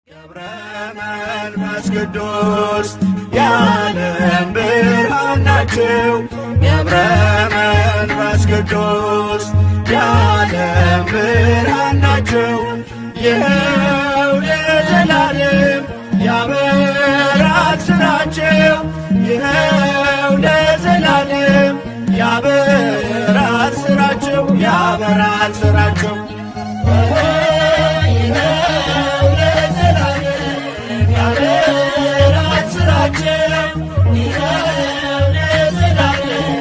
ገብረ መንፈስ ቅዱስ የዓለም ብርሃን ናቸው። ገብረ መንፈስ ቅዱስ የዓለም ብርሃን ናቸው። ይኸው ለዘላለም ያበራል ስራቸው። ይኸው ለዘላለም ያበራል ስራቸው፣ ያበራል ስራቸው። ይኸው ለዘላለም ያበራል ስራቸው። ይኸው ለዘላለም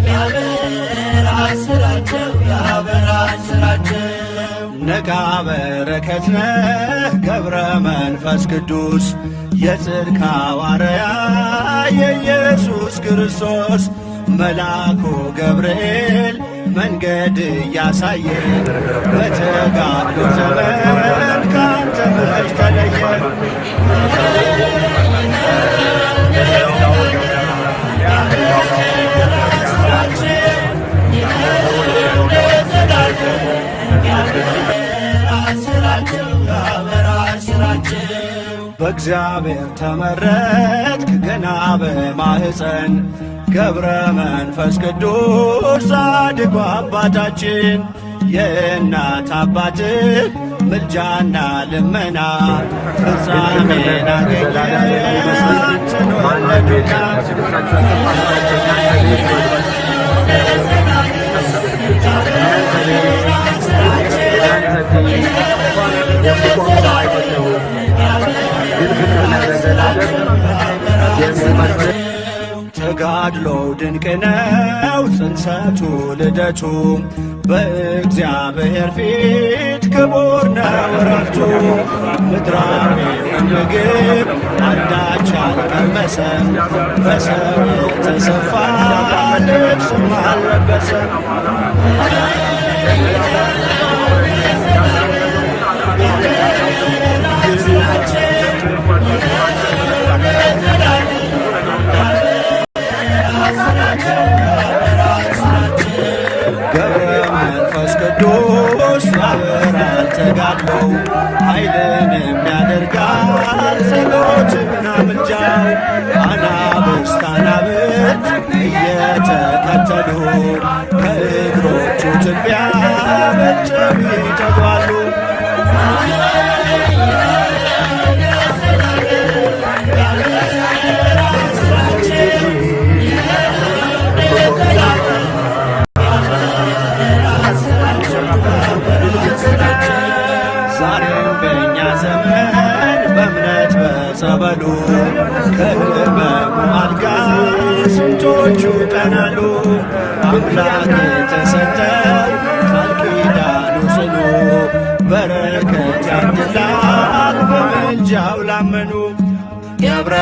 ያበራል ስራቸው፣ ያበራል ስራቸው። ነቃ በረከት ነህ ገብረ መንፈስ ቅዱስ፣ የጽድቅ ሐዋርያ የኢየሱስ ክርስቶስ። መልአኩ ገብርኤል መንገድ እያሳየ በተጋድሎ ዘመን ካንተ መች ተለየ? በእግዚአብሔር ተመረጥክ ገና በማህፀን ገብረ መንፈስ ቅዱስ ጻድቁ አባታችን። የእናት አባትህ ምልጃና ልመና ፍጻሜን አገኘ አንተን ወለዱና። ተጋድሎው ድንቅ ነው ጽንሰቱ ልደቱ፣ በእግዚአብሔር ፊት ክቡር ነው ዕረፍቱ። ምድራዊውን ምግብ አንዳች አልቀመሰም፣ በሰው የተሰፋ ልብስም አልለበሰም። ገብረ መንፈስ ቅዱስ ያበራል ተጋድሎው፣ ኃይልንም ያደርጋል ጸሎትና ምልጃው። አናብስት አናብስት እየተከተሉ ከእግሮቹ ትቢያ በልተው ይጠግባሉ። ዛሬም በእኛ ዘመን በእምነት በጸበሉ ከህመሙ አልጋ ስንቶቹ ቀናሉ። አምላክ የተሰጠው ቃል ኪዳኑ ጽኑ በረከት ያድላል በምልጃው ላመኑ። ገብረ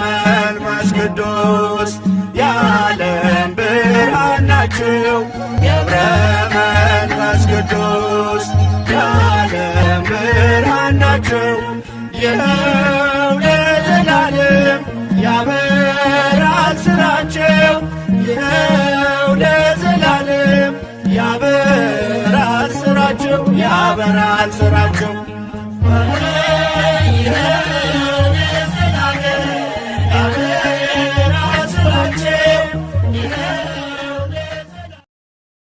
መንፈስ ቅዱስ የዓለም ብርሃን ናቸው። ገብረ መንፈስ ቅዱስ የዓለም ብርሃን ናቸው። ይኸው ለዘላለም ያበራል ስራቸው። ይኸው ለዘላለም ያበራል ስራቸው፣ ያበራል ስራቸው። ይኸው